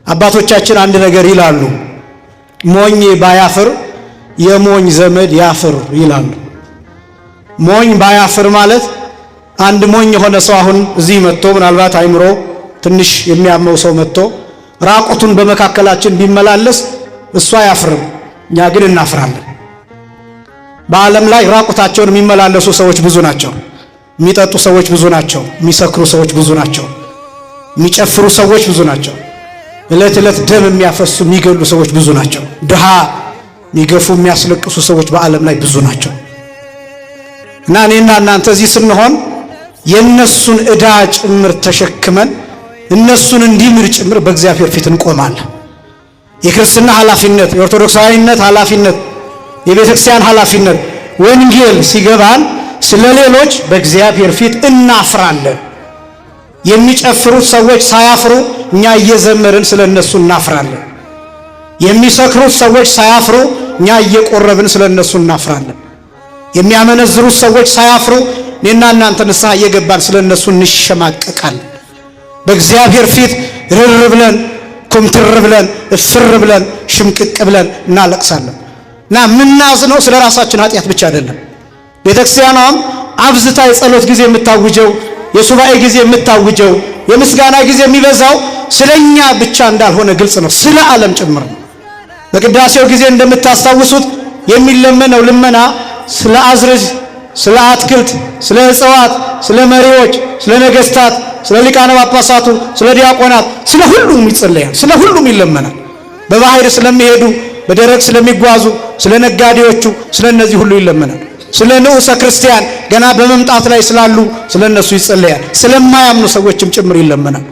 አባቶቻችን አንድ ነገር ይላሉ። ሞኝ ባያፍር የሞኝ ዘመድ ያፍር ይላሉ። ሞኝ ባያፍር ማለት አንድ ሞኝ የሆነ ሰው አሁን እዚህ መጥቶ፣ ምናልባት አይምሮ ትንሽ የሚያመው ሰው መጥቶ ራቁቱን በመካከላችን ቢመላለስ እሱ አያፍርም፣ እኛ ግን እናፍራለን። በዓለም ላይ ራቁታቸውን የሚመላለሱ ሰዎች ብዙ ናቸው። የሚጠጡ ሰዎች ብዙ ናቸው። የሚሰክሩ ሰዎች ብዙ ናቸው። የሚጨፍሩ ሰዎች ብዙ ናቸው። ዕለት ዕለት ደም የሚያፈሱ፣ የሚገሉ ሰዎች ብዙ ናቸው። ድሃ የሚገፉ፣ የሚያስለቅሱ ሰዎች በዓለም ላይ ብዙ ናቸው። እና እኔና እናንተ እዚህ ስንሆን የእነሱን ዕዳ ጭምር ተሸክመን እነሱን እንዲምር ጭምር በእግዚአብሔር ፊት እንቆማለን። የክርስትና ኃላፊነት፣ የኦርቶዶክሳዊነት ኃላፊነት፣ የቤተ ክርስቲያን ኃላፊነት ወንጌል ሲገባን ስለ ሌሎች በእግዚአብሔር ፊት እናፍራለን። የሚጨፍሩት ሰዎች ሳያፍሩ እኛ እየዘመርን ስለ እነሱ እናፍራለን። የሚሰክሩት ሰዎች ሳያፍሩ እኛ እየቆረብን ስለ እነሱ እናፍራለን። የሚያመነዝሩት ሰዎች ሳያፍሩ እኔና እናንተ ንስሐ እየገባን ስለ እነሱ እንሸማቀቃለን። በእግዚአብሔር ፊት ርር ብለን፣ ኩምትር ብለን፣ እፍር ብለን፣ ሽምቅቅ ብለን እናለቅሳለን። እና የምናዝነው ስለ ራሳችን ኃጢአት ብቻ አይደለም። ቤተክርስቲያኗም አብዝታ የጸሎት ጊዜ የምታውጀው፣ የሱባኤ ጊዜ የምታውጀው፣ የምስጋና ጊዜ የሚበዛው ስለኛ ብቻ እንዳልሆነ ግልጽ ነው፣ ስለ ዓለም ጭምር ነው። በቅዳሴው ጊዜ እንደምታስታውሱት የሚለመነው ልመና ስለ አዝርዕት፣ ስለ አትክልት፣ ስለ እጽዋት፣ ስለ መሪዎች፣ ስለ ነገስታት፣ ስለ ሊቃነ ጳጳሳቱ፣ ስለ ዲያቆናት፣ ስለ ሁሉም ይጸለያል፣ ስለ ሁሉም ይለመናል። በባህር ስለሚሄዱ፣ በደረቅ ስለሚጓዙ፣ ስለ ነጋዴዎቹ፣ ስለ እነዚህ ሁሉ ይለመናል። ስለ ንዑሰ ክርስቲያን ገና በመምጣት ላይ ስላሉ ስለ እነሱ ይጸለያል። ስለማያምኑ ሰዎችም ጭምር ይለመናል።